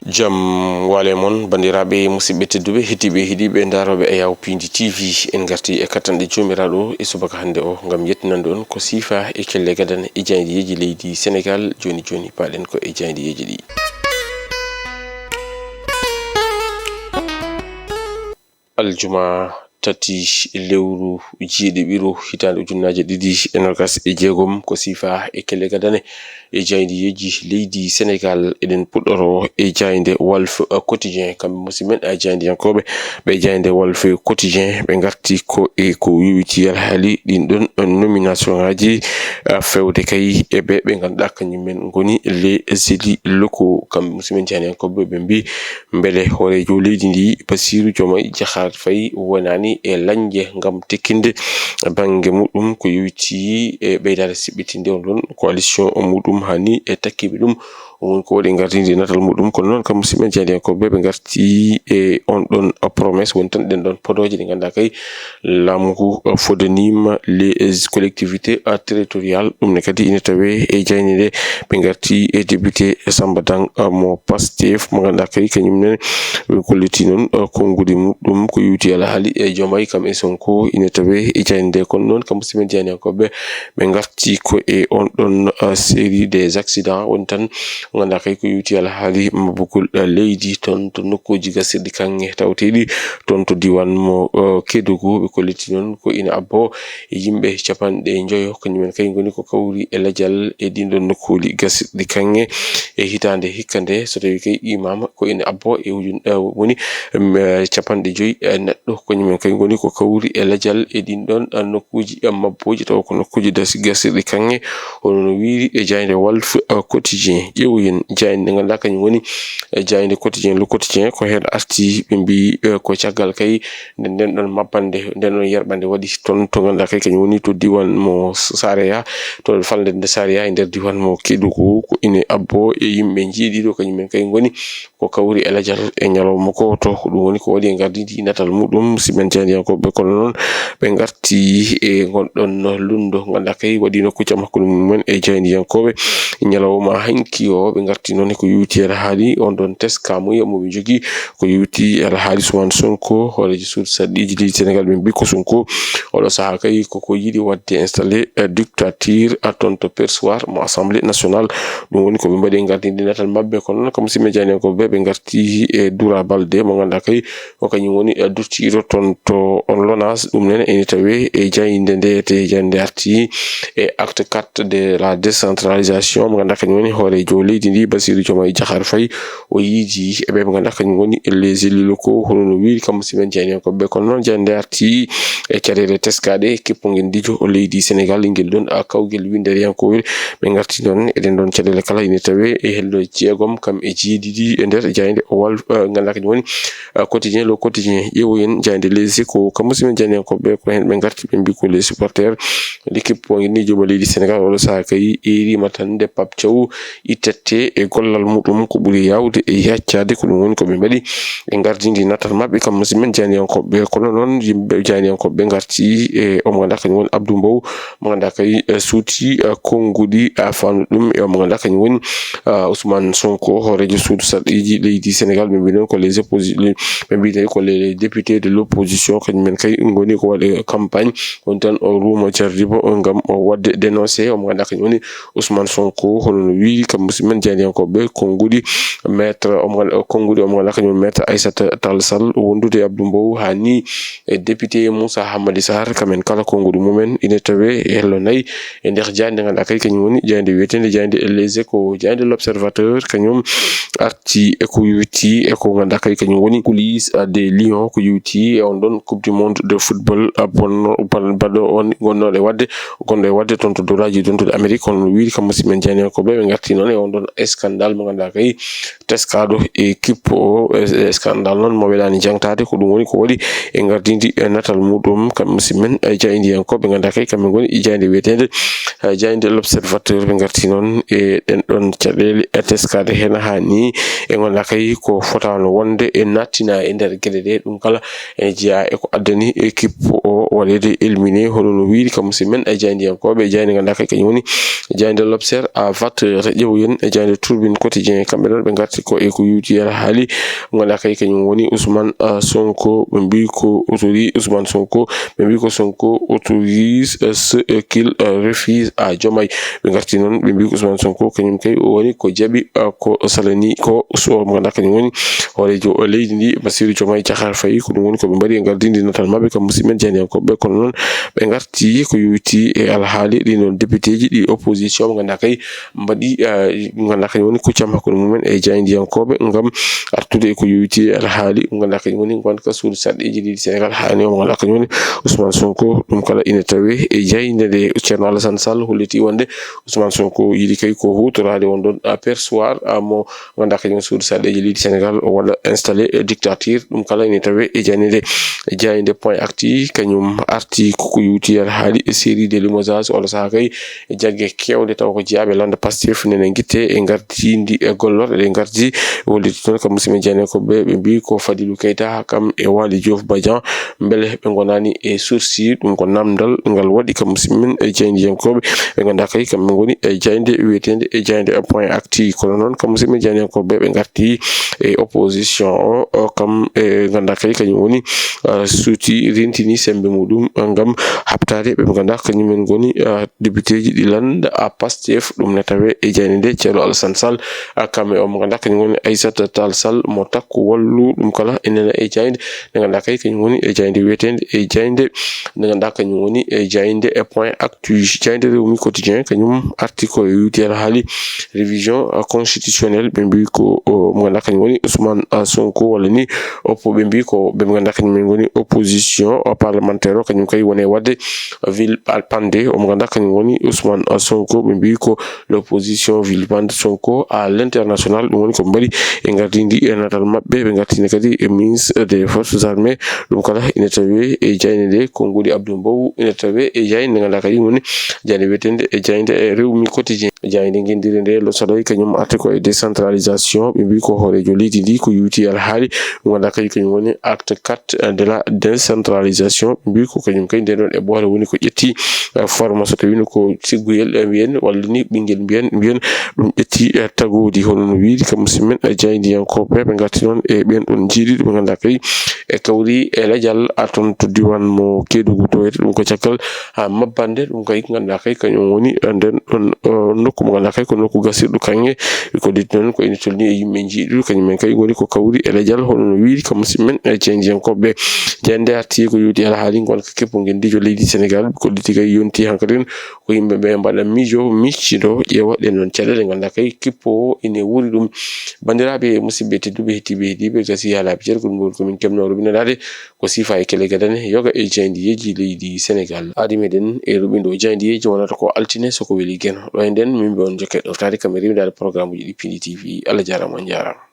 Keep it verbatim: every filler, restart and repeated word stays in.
Jam waale mon, banndiraaɓe, musidɓe tedduɓe, heɗiiɓe, heɗiiɓe, ndaarooɓe e Yaw Piindi T V. En ngarti e kattanɗe Joomiraaɗo e subaka hannde o, ngam yettinande on ko siifa e kelle gadane e jaayndiyeeji leydi Senegaal. Jooni jooni, paaɗen ko e jaayndiyeeji ɗi. Aljuma tati lewru jeeɗiɓiru hitaande ujunnaaje ɗiɗi e noogas e jeegom, ko siifa e kelle gadane e jaayndiyeeji leydi Senegaal. Eɗen puɗɗoro e jaaynde Walf Quotidien, kamɓe musidɓe men, a, jaayndiyankooɓe ɓe jaaynde Walf Quotidien, ɓe ngarti ko e ko yowiti alhaali ɗin ɗon nomination ngaaji, a, fewde kay e ɓe ɓe ngannduɗaa kañum men ngoni les élus locaux. Kamɓe musidɓe men jaayndiyankooɓe ɓe mbi mbele hooreejo leydi ndi, Bassirou Diomaye Diakhar Faye, wonaani e lañde ngam tekkinde bannge muɗum ko yowiti e ɓeydaade siɓɓitinde on ɗon coalition muɗum, hani e takkiiɓe ɗum. O woni ko waɗi ngardindi natal muɗum, kono noon kam musidɓe men jaayndiyankooɓe ɓe ngarti e on ɗon promesse, woni tan ɗen ɗon podooje ɗe ngannduɗaa kay laamu ngu fodaniima les collectivités territoriales. Ɗum ne kadi ina tawee e jaaynde nde, ɓe ngarti e député Samba Dang, a, mo Pastef, mo ngannduɗaa kay kañum nene ɓe kolliti noon, a, konnguɗi muɗum ko yowiti alhaali e Diomaye kam e Sonko ina tawee e jaaynde nde. Kono noon kam musidɓe men jaayndiyankooɓe ɓe ngarti ko e on ɗon, a, série des accidents, woni tan ngannduɗaa kay ko yowiti alhaali mabbugol, a, leydi toon to nokkuuji gasirɗi kaŋŋe tawteeɗi toon to diiwaan mo, a, Kédougou. Ɓe kolliti noon ko ina abbo e yimɓe capanɗe njoyo, kañum en kay ngoni ko kawri e lajal e ɗin ɗon nokkuuli gasirɗi kaŋŋe e hitaande hikka nde, so tawii kay qiimaama ko ina abbo e ujun-, eh, woni, em, eh, capanɗe joyi, eh, neɗɗo, kañum en kay ngoni ko kawri e lajal e ɗin ɗon, eh, nokkuuji, eh, mabbooji, tawa ko nokkuuji dasi-, gasirɗi kaŋŋe, hono no wiiri e jaaynde Walf, eh, Quotidien. Ƴeewoyen jaaynde nde ngannduɗaa kañum woni, eh, jaaynde Quotidien, Le Quotidien, ko heen arti, ɓe mbi, eh, ko caggal kay nde nden ɗon mabbande, nden ɗon yerɓande waɗi toon to ngannduɗaa kay kañum woni to diiwaan mo Sareya, to falnde nde Sareya e nder diiwaan mo Kédougou, ko ine abbo e yimɓe njeeɗiɗo, kañum en kay ngoni ko kawri e lajal e ñalawma gooto. Ko ɗum woni ko waɗi e ngardiindi natal muɗum, musidɓe men jaayndiyankooɓe, kono noon ɓe ngarti e ngon ɗon lunndo, ngannduɗaa kay waɗi nokku jam hakkunde mum en e jaayndiyankooɓe. Ñalawma hanki o, ɓe ngarti noon e ko yowiti alhaali on ɗon teskaamuya mo ɓe njogii, ko yowiti alhaali Ousmane Sonko, hooreejo suudu sarɗiiji leydi Senegaal, ɓe mbi ko Sonko, oɗo sahaa kay koko yiɗi waɗde installé, eh, dictature, a, toon to perchoir mo Assemblée nationale. Ɗum woni ko ɓe mbaɗi e ngardiindi natal maɓɓe, kono noon kam musidɓe jaayndiyankooɓe ɓe ngarti e Doura Baldé, mo ngannduɗaa kay ko kañum woni, eh, duttiiɗo toon to on Lonase. Ɗum nene ene tawee e jaaynde nde, te jaaynde arti e acte quatre de la décentralisation, mo ngannduɗaa kañum woni hooreejo leydi ndi, Bassirou Diomaye Diakhar Faye, o yiidi e ɓe ɓe ngannduɗaa kañum woni les élus locaux, hono no wiiri kam musidɓe men jaayndiyankooɓe. Kono noon jaaynde nde arti e caɗeele teskaaɗe kippungel ndijo leydi Senegaal, ngel ɗon, a, kawgel winndere yankowel. Ɓe ngarti noon e ɗen ɗon caɗeele kala ine tawee e hello jeegom kam e jeeɗiɗi e nder jaaynde o Walf, eh, ngannduɗaa kañum woni, eh, Quotidien, Le Quotidien. Ƴeewoyen jaaynde Les Échos, kam musidɓe men jaayndiyankooɓe ko heen ɓe ngarti, ɓe mbi ko les supporters l'équipe poñi ni jooma leydi Senegaal oɗo sahaa kay eeriima tan nde Pape Thiaw ittete e gollal muɗum ko ɓuri yaawde e yaccaade, ko ɗum woni ko ɓe mbaɗi e ngardiindi natal maɓɓe kam musidɓe men jaayndiyankooɓe. Kono noon yimɓe jaayndiyankooɓe ngarti e o mo ngannduɗaa kañum woni Abdou Mbow, mo ngannduɗaa kay, eh, suuti, eh, konnguɗi, eh, fannu ɗum e o mo ngannduɗaa kañum woni, eh, Ousmane Sonko, hooreejo suudu sarɗiiji leydi Senegaal. Ɓe mbi noon ko les opposi-, les, ɓe mbi tawi ko les députés de l'opposition, kañum en kay ngoni ko waɗe campagne. Woni tan o ruuma jarribo ngam o waɗde dénoncé o mo ngannduɗaa kañum woni Ousmane Sonko, hono no wiiri kam musidɓe men jaayndiyankooɓe konnguɗi, maître o mo nganndu-, konnguɗi o mo ngannduɗaa kañum maître Aissata Tall Sall wondude e Abdou Mbow, haa ni e député Moussa Hamadi Sarr, kam en kala konnguɗi mumen ine tawee e hello nayi e nder jaaynde nde ngannduɗaa kay kañum woni jaaynde wiyeteende jaaynde Les Échos. Jaaynde L'Observateur kañum arti e ko yowiti e ko ngannduɗaa kay kañum woni coulisses des Lions, ko yowiti e on ɗon Coupe du Monde de football, a, bonno, ban-, baɗo on gonnooɗo e waɗde, gonɗo e waɗde toon to dowlaaji dontuɗi Amérique. Hono no wiiri kam musidɓe men jaayndiyankooɓe, ɓe ngarti noon e on ɗon scandale mo ngannduɗaa kay teskaaɗo e kippo o, e, e scandale noon mo welaani jaŋtaade, ko ɗum woni ko waɗi e ngardiindi e natal muɗum kam musidɓe men, e jaayndiyankooɓe ngannduɗaa kay kamɓe ngoni e jaaynde wiyeteende, e jaaynde L'Observateur. Ɓe ngarti noon e ɗen ɗon caɗeele. teskaade heen haa ni, e ngonda kay ko fotaano wonde e nattina e nder geɗe ɗe. Ɗum kala e jeyaa e ko addani équipe o waɗeede éliminé, hono no wiiri kam musidɓe men e jaayndiyankooɓe, e jaaynde ngonda kay kañum woni jaaynde L'Observateur, ƴeewoyen e jaaynde Tribune Quotidien, kamɓe ɗon ɓe ngarti ko e ko yuuti e haali ngonda kay kañum woni Ousmane, ah, Sonko, ɓe mbi ko autori-, Ousmane Sonko, ɓe mbi ko Sonko autorise, euh, ce, euh, qu'il, euh, refuse à Diomaye. Ɓe ngarti noon, ɓe mbi ko Ousmane Sonko, kañum kay o woni ko jaɓi, euh, ko salani ko so mo ganduɗa kañum woni hoorejo leydi ndi, Bassirou Diomaye Diakhar Faye. Ko ɗum woni ko ɓe mbaɗi e ngardindi natal maɓɓe kam musidɓe men jaayndiyankooɓe. Kono noon ɓe ngarti ko yowiti e alhaali ɗin ɗon député ji ɗi opposition mo ganduɗa kay mbaɗi, ah, mo ganduɗa kañum woni kuccam hakkunde mumen e jaayndiyankooɓe ngam artude e ko yowiti e alhaali mo ganduɗa kañum woni ngonka suudu sarɗiiji leydi Sénégal, haa ni o mo ganduɗa kañum woni Ousmane Sonko. Ɗum kala ina tawe e jaaynde nde. Ceerno Alassane Sall holliti wonde Ousmane Sonko yiɗi kay ko huutoraade won ɗon aperçoir, ah, mo ganduɗa kañum suudu sarɗiiji leydi Sénégal o waɗa installé, eh, dictature. Ɗum kala ina tawe e jaaynde nde. Jaaynde Point Actu kañum arti koko yowiti e alhaali e série de limogeage, oɗo sahaa kay e jagge kewɗe tawa ko jeyaaɓe lannda Pastef nene ngitte e ngardindi e gollorɗe ɗe ngardi. Holliti toon kam musidɓe jaayndiyankooɓe ɓe mbi ko Fadilou Keita kam e Waly Diouf Badiane, mbele ɓe ngonaani e sursis. Ɗum ko namdal ngal waɗi kam musidɓe men e jaayndiyankooɓe ɓe ganduɗa kay kamɓe ngoni e jaaynde wiyeteende e jaaynde Point Actu. Kono noon kam musidɓe men jaayndiyankooɓe ɓe ngarti e opposition o, o kam e ganduɗa kay kañum woni, ah, suuti rentini sembe muɗum, ah, ngam habtaade ɓe ɓe ganduɗa kañum en ngoni, ah, député ji ɗi lannda a Pastef. Ɗum ne tawe e jaaynde nde. Ceerno Alassane Sall, ah, kam e o mo ganduɗa kañum woni Aissata Tall Sall mo takku wallu. Ɗum kala ene e jaaynde nde ganduɗa kay kañum woni e jaaynde wiyeteende e jaaynde nde ganduɗa kañum woni e jaaynde e Point Actu. Jaaynde Rewmi Quotidien kañum arti ko e yowiti e alhaali révision, ah, constitutionnelle. Ɓe mbi ko o mo ganduɗa kañum woni Ousmane, ah, Sonko walla ni oppo ɓe mbi ko ɓe mo ganduɗa kañum en ngoni opposition, ah, parlementaire o kañum kay woni e waɗde vilpande o mo ganduɗa kañum woni Ousmane, ah, Sonko. Ɓe mbi ko l'opposition vilipende Sonko à l'international. Ɗum woni ko mbaɗi e ngardindi e natal maɓɓe. Ɓe ngartini kadi e ministre des forces armées. Ɗum kala ina tawe e jaaynde nde. Konngudi Abdou Mbow ina tawe e jaaynde nde ganduɗa kadi woni jaaynde wiyeteende e jaaynde e Rewmi Quotidien. Jaaynde ngenndire nde Le Soleil kañum arti ko e décentralisation. Ɓe mbi ko hoorejo leydi ndi ko yowiti e alhaali mo ganduɗa kadi kañum woni acte quatre de la décentralisation. Ɓe mbi ko kañum kadi nden ɗon e ɓoole woni ko ƴetti, eh, forme so tawino ko sigguyel, eh, mbiyen walla ni ɓinngel mbiyen, mbiyen ɗum ƴetti, eh, tagodi. Hono no wiiri kam musidɓe men, eh, jaayndiyankooɓe ɓe ngarti noon e ɓen ɗon jiiɗi ɗum ganduɗa kadi e kawri e lajal, a, toon to diwan mo Kedougou, to wiyete ɗum ko caggal, a, mabbande. Ɗum kay ganduɗa kay kañum woni, a, nden ɗon, o, nokku mo ganduɗa kay ko nokku gasirɗo kaŋŋe. Ɓe kolliti noon ko ene tolni e yimɓe jiiɗuɗo, kañum en kay ngoni ko kawri e lajal, hono no wiiri kam musidɓe men e jaayndiyankoɓe. Jaaynde arti ko yowti alhaali ngonka keppu ngendiijo leydi Sénégal. Ɓe kolliti kay yonti hankaten ko yimɓe ɓe mbaɗa miijo, miccido, ƴeewa ɗen noon caɗeele ganduɗa kay kippo o ene wuuri ɗum. Bandiraɓe musidɓe tedduɓe, hettiɓe, heɗiɓe, gasi ha laabi ceerkol ngol komin kemno rubinanade ko sifa e kele gadane yoga e jaayndiyeeji leydi Sénégal. Aadi meɗen e ruɓindo jaayndiyeeji wonata ko altine, so ko weli Geno. Ɗo e nden min mbi on jokke ɗoftaade kam e rewindaade programme uji ɗi P D T V. Allah jaaraama, on jaaraama.